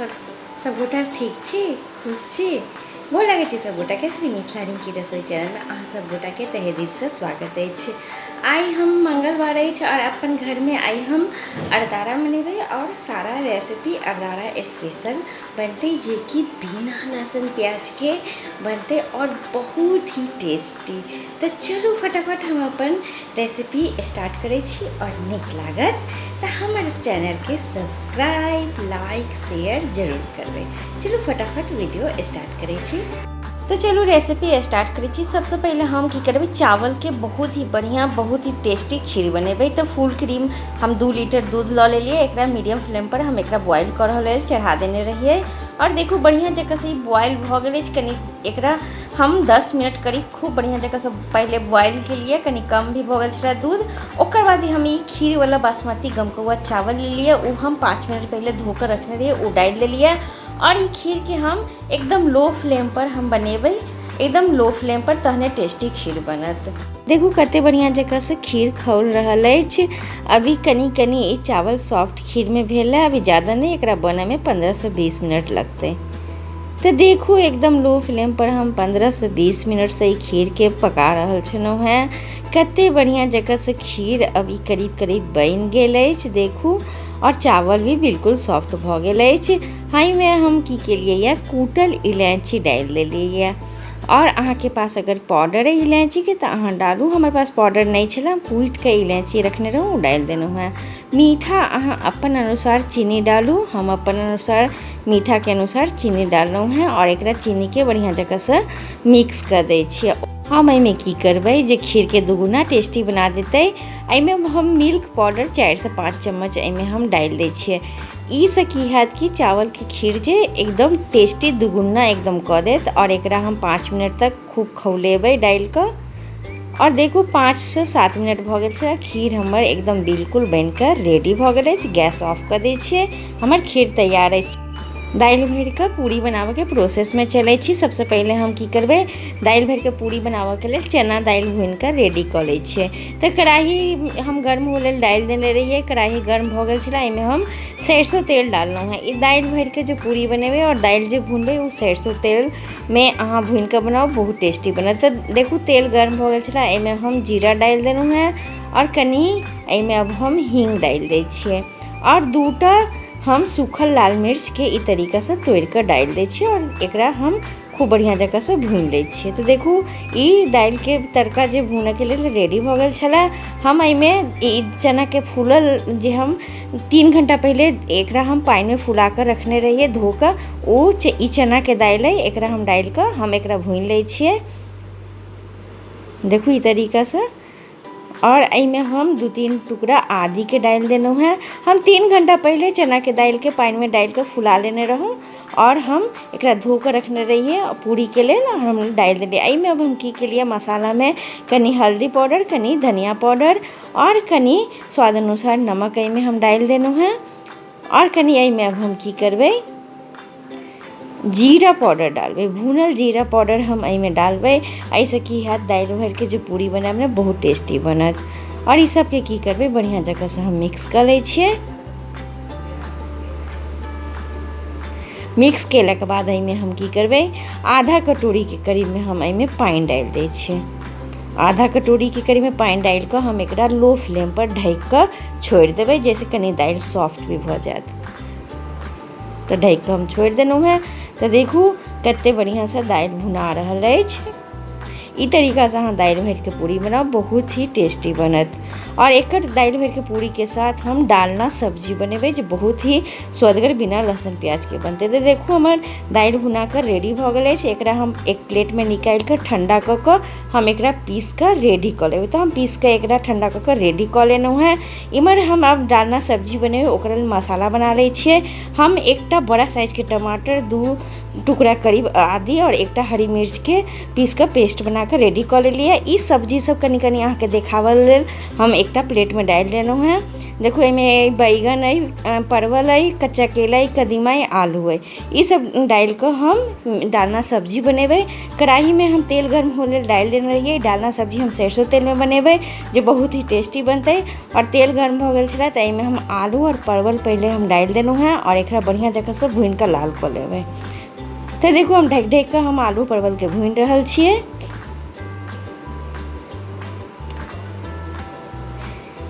सब सब गोटा ठीक छी, खुश छी? गोर लागै छी सब गोटा के श्री मिथिला रिंकी रसोई चैनल में अहाँ सब गोटा के तहे दिल से स्वागत अछि। आइ हम मंगलवार अछि और अपन घर में आइ हम अरदारा मनेबै और सारा रेसिपी अरदारा स्पेशल बनतै, जे कि बिना लहसुन प्याज के बनतै और बहुत ही टेस्टी। तऽ चलू फटाफट हम अपन रेसिपी स्टार्ट करै छी और नीक लागत तऽ हमर चैनलके सब्सक्राइब लाइक शेयर जरूर करबै। चलू फटाफट वीडियो स्टार्ट करै छी। तऽ चलू रेसिपी स्टार्ट करै छी। सबसँ पहिले हम की करबै, चावलके बहुत ही बढ़िआँ बहुत ही टेस्टी खीर बनेबै। तऽ फुल क्रीम हम 2 लीटर दूध लऽ लेलियै, एकरा मीडियम फ्लेम पर हम एकरा बॉयल करऽ लेल चढ़ा देने रहियै और देखू बढ़िआँ जकाँ से ई बॉयल भऽ गेल अछि। कनि एकरा हम 10 मिनट करीब खूब बढ़िआँ जकाँसँ पहिले बॉयल केलियै, कनि कम भी भऽ गेल छलै दूध। ओकर बाद हम ई खीरवला बासमती गमकौआ चावल लेलियै, ओ हम 5 मिनट पहिले धो कऽ रखने रहियै, ओ डालि देलियै और ई खीरके हम एकदम लो फ्लेमपर हम बनेबै, एकदम लो फ्लेमपर, तहने टेस्टी खीर बनत। देखू कते बढ़िआँ जकाँसँ खीर खौल रहल अछि। अभी कनि कनि ई चावल सॉफ्ट खीरमे भेल है, अभी ज़्यादा नहि, एकरा बनयमे 15 से 20 मिनट लगतै। तऽ देखू एकदम लो फ्लेम पर हम 15 से 20 मिनटसँ ई खीरके पका रहल छलहुँ हेँ। कते बढ़िआँ जकाँसँ खीर अभी करीब करीब बनि गेल अछि देखू, और चावल भी बिल्कुल सॉफ्ट भऽ गेल अछि। एहिमे हम की केलियै यऽ, कूटल इलायची डालि देलियै यऽ और अहाँके पास अगर पाउडर अइ इलायचीके तऽ अहाँ डालू। हमर पास पाउडर नहि छलै, हम कुटिके इलायची रखने रहौँ, ओ डालि देलहुँ हेँ। मीठा अहाँ अपन अनुसार चीनी डालू, हम अपन अनुसार मीठाके अनुसार चीनी डाललहुँ हेँ आओर एकरा चीनीके बढ़िआँ जकाँसँ मिक्स कऽ दै छियै। हम एहिमे की करबै जे खीरके दुगुना टेस्टी बना देतै, एहिमे हम मिल्क पाउडर 4 से 5 चम्मच एहिमे हम डालि दै छियै। ईसँ की हैत कि चावलके खीर जे एकदम टेस्टी दुगुना एकदम कऽ देत। आओर एकरा हम 5 मिनट तक खूब खौलेबै डालि कऽ और देखू 5 से 7 मिनट भऽ गेल छै, खीर हमर एकदम बिल्कुल बनिकऽ रेडी भऽ गेल अछि। गैस ऑफ कऽ दै छियै, हमर खीर तैयार अछि। दालि भरिकऽ पूरी बनाबऽके प्रोसेसमे चलै छी। सबसँ पहिले हम की करबै, दालि भरिकऽ पूरी बनाबऽके लेल चना दालि भुनिकऽ रेडी कऽ लै छियै। तऽ कड़ाही हम गर्म होय लेल डालि देने रहियै, कड़ाही गर्म भऽ गेल छलै, एहिमे हम सरिसो तेल डाललहुँ हेँ। ई दालि भरिकऽ जे पूरी बनेबै आओर दालि जे भुनबै ओ सरिसो तेलमे अहाँ भुनिकऽ बनाउ, बहुत टेस्टी बनत। तऽ देखू तेल गर्म भऽ गेल छलै, एहिमे हम जीरा डालि देलहुँ हेँ आओर कनि एहिमे अब हम हीङ्ग डालि दै छियै आओर 2टा हम सूखल लाल मिर्चके ई तरीकासँ तोड़िकऽ डालि दै छियै आओर एकरा हम खूब बढ़िआँ जकाँसँ भूनि लै छियै। तऽ देखू ई दालिके तड़का जे भूनऽके लेल रेडी भऽ गेल छलै। हम एहिमे ई चनाके फूलल जे हम 3 घण्टा पहिले एकरा हम पानिमे फुलाकऽ रखने रहियै धो कऽ, ओ ई चनाके दालि अइ, एकरा हम डालिकऽ हम एकरा भूनि लै छियै। देखू ई तरीकासँ आओर एहिमे हम 2-3 टुकड़ा आदीके डालि देलहुँ हेँ। हम 3 घण्टा पहिले चनाके दालिके पानिमे डालिकऽ फुला लेने रहौँ आओर हम एकरा धो कऽ रखने रहियै पूरीके लेल, हम डालि देलियै एहिमे। अब हम की केलियै, मसालामे कनि हल्दी पाउडर, कनि धनिया पाउडर आओर कनि स्वाद अनुसार नमक एहिमे हम डालि देलहुँ हेँ आओर कनि एहिमे अब हम की करबै, जीरा पाउडर डालबै, भुनल जीरा पाउडर हम एहिमे डालबै। एहिसँ की हैत, दालि भरिके जे पूरी बनायब ने बहुत टेस्टी बनत। आओर ई सबके की करबै, बढ़िआँ जकाँसँ हम मिक्स कऽ लै छियै। मिक्स केलाके बाद एहिमे हम की करबै, आधा कटोरीके करीबमे हम एहिमे पानि डालि दै छियै। आधा कटोरीके करीबमे पानि डालि कऽ हम एकरा लो फ्लेमपर ढकि कऽ छोड़ि देबै, जाहिसँ कनि दालि सॉफ्ट भी भऽ जायत। तऽ ढकि कऽ हम छोड़ि देलहुँ हेँ। तऽ देखू कतेक बढ़िआँसँ दालि भुना रहल अछि। ई तरीकासँ अहाँ दालि भरिके पूरी बनाउ, बहुत ही टेस्टी बनत। आओर एकर दालि भरिके पूरीके साथ हम डालना सब्जी बनेबै जे बहुत ही स्वदगर बिना लहसुन प्याजके बनतै। तऽ देखू हमर दालि भुनाकऽ रेडी भऽ गेल अछि। एकरा हम एक प्लेटमे निकालि कऽ ठण्डा कऽ कऽ हम एकरा पीस कऽ रेडी कऽ लेबै। तऽ हम पीस कऽ एकरा ठण्डा कऽ कऽ रेडी कऽ लेलहुँ हेँ। इम्हर हम आब डालना सब्जी बनेबै, ओकरा लेल मसाला बना लै छियै। हम एकटा बड़ा साइजके टमाटर, 2 टुकड़ा करीब आदी आओर एकटा हरी मिर्चके पीस कऽ पेस्ट बना कऽ रेडी कऽ लेलियै। ई सब्जी सब कनि कनि अहाँके देखाबऽ लेल हम एकटा प्लेटमे डालि देलहुँ हेँ। देखू एहिमे बैगन अइ, परवल अइ, कच्चा केला अइ, कदीमा अइ, आलू अइ। ई सब डालि कऽ हम डालना सब्जी बनेबै। कढ़ाहीमे हम तेल गर्म होय लेल डालि देने रहियै। डालना सब्जी हम सरिसो तेलमे बनेबै जे बहुत ही टेस्टी बनतै। आओर तेल गर्म भऽ गेल छलै तऽ एहिमे हम आलू आओर परवल पहिले हम डालि देलहुँ हेँ आओर एकरा बढ़िआँ जकाँसँ भूनिकऽ लाल कऽ लेबै। तऽ देखू हम ढकि ढकि कऽ हम आलू परवलके भूनि रहल छियै।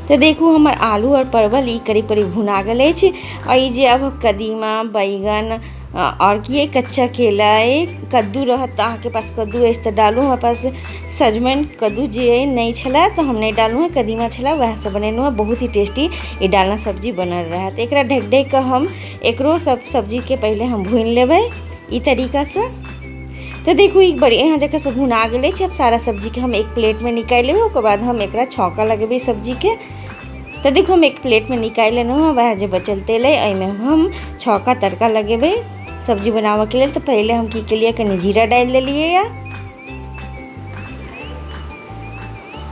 तऽ देखू हमर आलू आओर परवल ई करीब करीब भुना गेल अछि। आओर ई जे अब कदीमा, बैगन आओर की अइ, कच्चा केला अइ, कद्दू रहत तऽ अहाँके पास कद्दू अछि तऽ डालू। हमरा पास सजमनि कद्दू जे अइ नहि छलै तऽ हम नहि डाललहुँ हँ, कदीमा छलै वएहसँ बनेलहुँ हँ। बहुत ही टेस्टी ई डालना सब्जी बनल रहै। तऽ एकरा ढकि ढकि कऽ हम एकरो सब सब्जीके पहिले हम भूनि लेबै ई तरीकासँ। तऽ देखू ई बढ़िआँ जकाँसँ भुना गेल अछि। आब सारा सब्जीके हम एक प्लेटमे निकालि लेबै, ओकर बाद हम एकरा छौंका लगेबै सब्जीके। तऽ देखू हम एक प्लेटमे निकालि लेलहुँ हँ। वएह जे बचल तेल अइ एहिमे हम छौंका तड़का लगेबै सब्जी बनाबऽके लेल। तऽ पहिले हम की केलियै, कनि जीरा डालि देलियै यऽ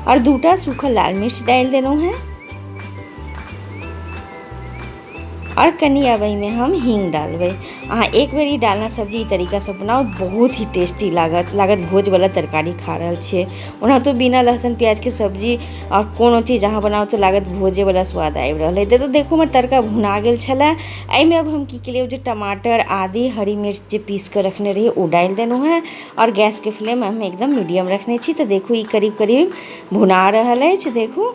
आओर 2टा सूखल लाल मिर्च डालि देलहुँ हेँ आओर कनि आब एहिमे हम हींग डालबै। अहाँ एक बेर ई डालना सब्जी ई तरीकासँ बनाउ, बहुत ही टेस्टी लागत, लागत भोजवला तरकारी खा रहल छियै। ओनाहितो बिना लहसुन प्याजके सब्जी आओर कोनो चीज अहाँ बनाउ तऽ लागत भोजेवला स्वाद आबि रहल अइ। तऽ देखू हमर तड़का भुना गेल छलै। एहिमे आब हम की केलियै, ओ जे टमाटर आदि हरी मिर्च जे पीस कऽ रखने रहियै ओ डालि देलहुँ हेँ आओर गैसके फ्लेम हम एकदम मीडियम रखने छी। तऽ देखू ई करीब करीब भुना रहल अछि। देखू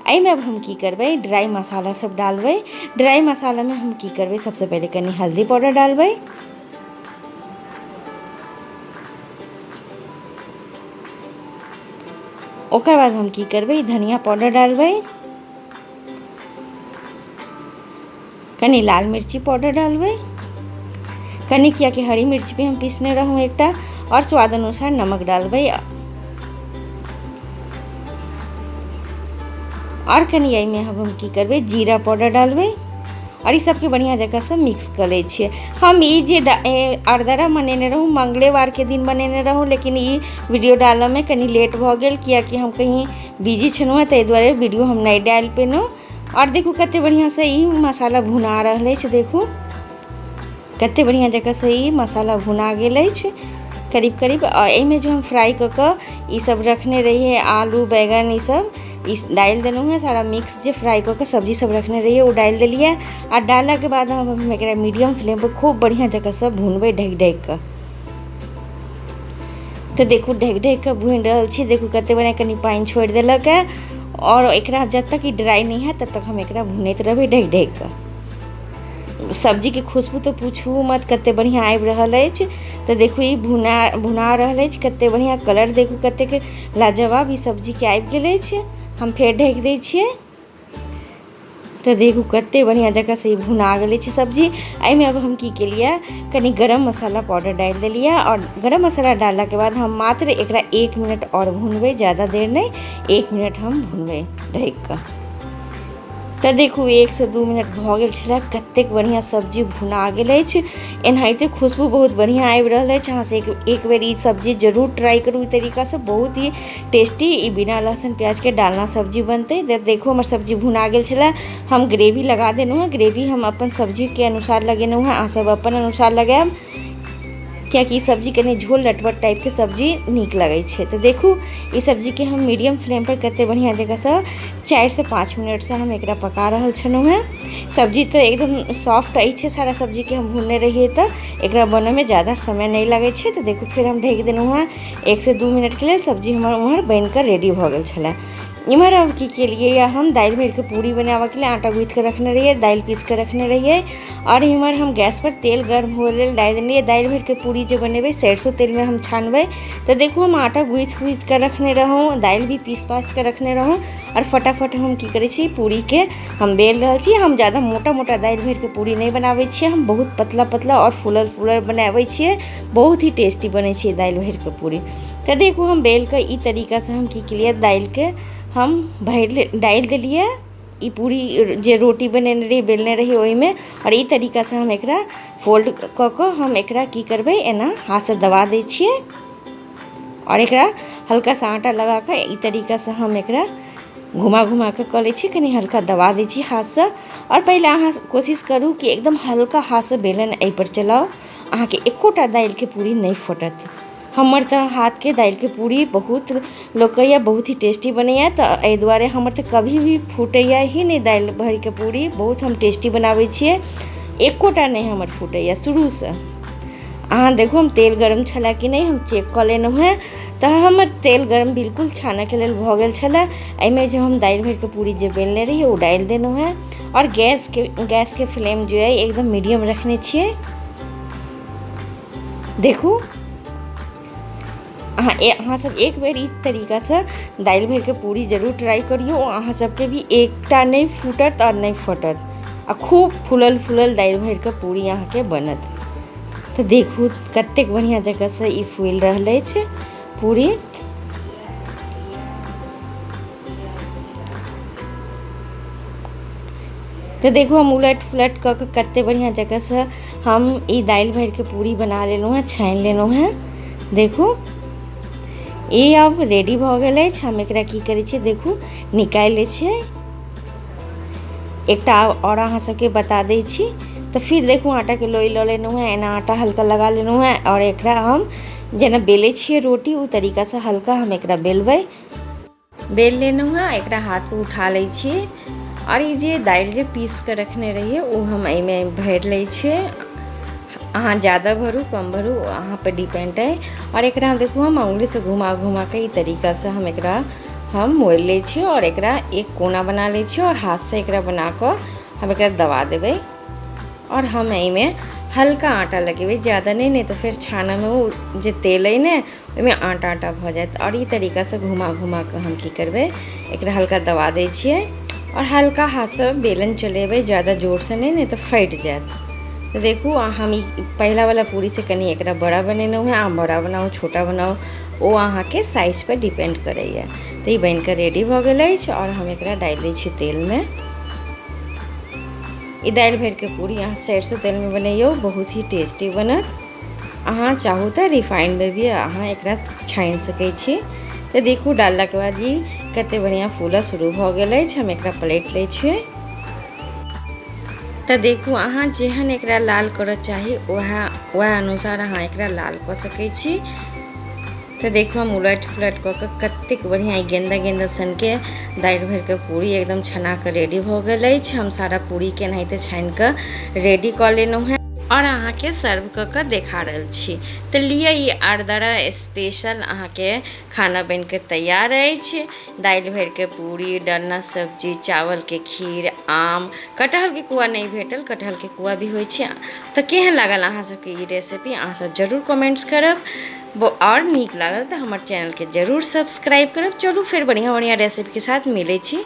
एहिमे आब हम की करबै, ड्राइ मसाला सब डालबै। ड्राइ मसालामे हम की करबै, सबसँ पहिले कनि हल्दी पाउडर डालबै, ओकर बाद हम की करबै, धनिया पाउडर डालबै, कनि लाल मिर्ची पाउडर डालबै, कनि कियाकि हरी मिर्च भी हम पीसने रहूँ एकटा, आओर स्वाद अनुसार नमक डालबै आओर कनि एहिमे हम की करबै, जीरा पाउडर डालबै आओर ई सबके बढ़िआँ जकाँसँ मिक्स कऽ लै छियै। हम ई जे अरदरा मनेने रहूँ मंगलेवारके दिन बनेने रहूँ, लेकिन ई वीडियो डालऽमे कनि लेट भऽ गेल कियाकि हम कहीं बिजी छलहुँ हेँ, ताहि दुआरे वीडियो हम नहि डालि पेलहुँ। आओर देखू कते बढ़िआँसँ ई मसाला भुना रहल अछि। देखू कते बढ़िआँ जकाँसँ ई मसाला भुना गेल अछि करीब करीब। आओर एहिमे जो हम फ्राइ कऽ कऽ ई सब रखने रहियै आलू बैगन ई सब ई डालि देलहुँ हेँ। सारा मिक्स जे फ्राइ कऽ कऽ सब्जी सब रखने रहियै ओ डालि देलियै। आ डाललाके बाद हम एकरा मीडियम फ्लेमपर खूब बढ़िआँ जकाँसँ भुनबै ढकि ढकि कऽ। तऽ देखू ढकि ढकि कऽ भुनि रहल छी। देखू कते बढ़िआँ कनि पानि छोड़ि देलक हँ आओर एकरा जब तक ई ड्राइ नहि हैत तब तक हम एकरा भुनैत रहबै ढकि ढकि कऽ। सब्जीके खुशबू तऽ पूछू मत कते बढ़िआँ आबि रहल अछि। तऽ देखू ई भुना भुना रहल अछि, कते बढ़िआँ कलर देखू कतेक लाजवाब ई सब्जीके आबि गेल अछि। हम फेर ढकि दै छियै। तऽ देखू कते बढ़िआँ जकाँसँ ई भुना गेल अछि सब्जी। एहिमे अब हम की केलियै, कनि गरम मसाला पाउडर डालि देलियै आओर गरम मसाला डाललाके बाद हम मात्र एकरा 1 मिनट आओर भुनबै, ज्यादा देर नहि, 1 मिनट हम भुनबै ढकि कऽ। तऽ देखू 1 से 2 मिनट भऽ गेल छलै, कतेक बढ़िआँ सब्जी भुना गेल अछि। एनाहिते खुशबू बहुत बढ़िआँ आबि रहल अछि। अहाँ से एक बेर ई सब्जी जरूर ट्राइ करू ई तरीकासँ, बहुत ही टेस्टी ई बिना लहसुन प्याजके डालना सब्जी बनतै। देखू हमर सब्जी भुना गेल छलै, हम ग्रेवी लगा देलहुँ हँ। ग्रेवी हम अपन सब्जीके अनुसार लगेलहुँ हँ, अहाँ सब अपन अनुसार लगायब कियाकि ई सब्जी कनि झोल लटपट टाइपके सब्जी नीक लगै छै। तऽ देखू ई सब्जीके हम मीडियम फ्लेमपर कते बढ़िआँ जकाँसँ 4 से 5 मिनटसँ हम एकरा पका रहल छलहुँ हँ। सब्जी तऽ एकदम सॉफ्ट अछि, सारा सब्जीके हम भुनने रहियै तऽ एकरा बनऽमे ज्यादा समय नहि लगै छै। तऽ देखू फेर हम ढकि देलहुँ हँ 1 से 2 मिनटके लेल। सब्जी हमर उम्हर बनिकऽ रेडी भऽ गेल छलै। इम्हर हम की केलियै, हम दालि भरिके पूरी बनाबऽके लेल आटा गुथिके रखने रहियै, दालि पीसके रखने रहियै आओर इम्हर हम गैसपर तेल गर्म हुअ लेल डालि देलियै। दालि भरिके पूरी जे बनेबै सरिसो तेलमे हम छानबै। तऽ देखू हम आटा गुथि गुथिके रखने रहौँ, दालि भी पीस पासिके रखने रहौँ आओर फटाफट हम की करै छी, पूरीके हम बेल रहल छी। हम ज्यादा मोटा मोटा दालि भरिके पूरी नहि बनाबै छियै, हम बहुत पतला पतला आओर फूलल फूलल बनाबै छियै। बहुत ही टेस्टी बनै छै दालि भरिके पूरी। तऽ देखू हम बेलके ई तरीकासँ हम की केलियै, दालिके हम भरि डालि देलियै ई पूरी जे रोटी बनेने रही, बेलने रही ओहिमे। आओर ई तरीकासँ हम एकरा फोल्ड कऽ कऽ हम एकरा की करबै, एना हाथसँ दबा दै छियै आओर एकरा हल्का सा आटा लगा कऽ ई तरीकासँ हम एकरा घुमा घुमा कऽ कऽ लै छी। कनि हल्का दबा दै छी हाथसँ। आओर पहिले अहाँ कोशिश करू कि एकदम हल्का हाथसँ बेलन एहिपर चलाउ, अहाँके एकोटा दालिके पूरी नहि फटत। हमर तऽ हाथके दालिके पूरी बहुत लोक कहैए बहुत ही टेस्टी बनैए, तऽ एहि दुआरे हमर तऽ कभी भी फूटैए ही नहि। दालि भरिके पूरी बहुत हम टेस्टी बनाबै छियै, एकोटा नहि हमर फूटैए शुरूसँ। अहाँ देखू, हम तेल गरम छलै कि नहि हम चेक कऽ लेलहुँ हेँ। तऽ हमर तेल गरम बिल्कुल छानऽके लेल भऽ गेल छलै। एहिमे जे हम दालि भरिके पूरी जे बेलने रहियै ओ डालि देलहुँ हेँ आओर गैसके फ्लेम जे अइ एकदम मीडियम रखने छियै। देखू, अहाँ सब एक बेर ई तरीकासँ दालि भरिके पूरी जरूर ट्राइ करियौ, अहाँ सबके भी एकटा नहि फूटत आओर नहि फटत आ खूब फूलल फूलल दालि भरिके पूरी अहाँके बनत। तऽ देखू कतेक बढ़िआँ जगहसँ ई फूलि रहल अछि पूरी। तऽ देखू, हम उलटि पुलटि कऽ कऽ कतेक बढ़िआँ जगहसँ हम ई दालि भरिके पूरी बना लेलहुँ हेँ, छानि लेलहुँ हेँ। देखू, ई आब रेडी भऽ गेल अछि। हम एकरा की करै छियै, देखू, निकालि लै छियै। एकटा आओर अहाँ सबके बता दै छी। तऽ फिर देखू, आटाके लोइ लऽ लेलहुँ हेँ, एना आटा हल्का लगा लेलहुँ हेँ आओर एकरा हम जेना बेलै छियै रोटी ओ तरीकासँ हल्का हम एकरा बेलबै। बेल लेलहुँ हेँ, एकरा हाथपर उठा लै छी आओर ई जे दालि जे पीस कऽ रखने रहियै ओ हम एहिमे भरि लै छियै। अहाँ ज्यादा भरू, कम भरू, अहाँपर डिपेंड अइ। आओर एकरा देखू, हम अङ्गुरीसँ घुमा घुमा कऽ ई तरीकासँ हम एकरा हम मोड़ि लै छियै आओर एकरा एक कोना बना लै छियै आओर हाथसँ एकरा बना कऽ हम एकरा दबा देबै आओर हम एहिमे हल्का आटा लगेबै, ज्यादा नहि, नहि तऽ फेर छानऽमे ओ जे तेल अइ ने ओहिमे आटा आटा भऽ जायत। आओर ई तरीकासँ घुमा घुमा कऽ हम की करबै, एकरा हल्का दबा दै छियै आओर हल्का हाथसँ बेलन चलेबै, ज्यादा जोरसँ नहि, नहि तऽ फाटि जायत। तऽ देखू, हम ई पहिलावला पूरीसँ कनि एकरा बड़ा बनेलहुँ हेँ। अहाँ बड़ा बनाउ, छोटा बनाउ, ओ अहाँके साइजपर डिपेंड करैए। तऽ ई बनिकऽ रेडी भऽ गेल अछि आओर हम एकरा डालि दै छियै तेलमे। ई दालि भरिके पूरी अहाँ सरिसो तेलमे बनैयौ, बहुत ही टेस्टी बनत। अहाँ चाहू तऽ रिफाइंडमे भी अहाँ एकरा छानि सकै छी। तऽ देखू, डाललाके बाद ई कते बढ़िआँ फूलऽ शुरू भऽ गेल अछि। हम एकरा पलटि लै छियै। तऽ देखू, अहाँ जेहन एकरा लाल करऽ चाही वएह अनुसार अहाँ एकरा लाल कऽ सकै छी। तऽ देखू, हम उलटि पुलटि कऽ कऽ कतेक बढ़िआँ ई गेन्दा गेन्दा सनके दालि भरिके पूरी एकदम छना कऽ रेडी भऽ गेल अछि। हम सारा पूरीके एनाहिते छानि कऽ रेडी कऽ लेलहुँ हेँ आओर अहाँके सर्व कऽ कऽ देखा रहल छी। तऽ लिअ, ई अरदरा स्पेशल अहाँके खाना बनिके तैयार अछि। दालि भरिके पूरी, डलना सब्जी, चावलके खीर, आम, कटहरके कुआ नहि भेटल, कटहरके कुआ भी होइ छै। तऽ केहन लागल अहाँ सबके ई रेसिपी, अहाँ सब जरूर कमेंट्स करब आओर नीक लागल तऽ हमर चैनलके जरूर सब्सक्राइब करब। चलू, फेर बढ़िआँ बढ़िआँ रेसिपीके साथ मिलै छी।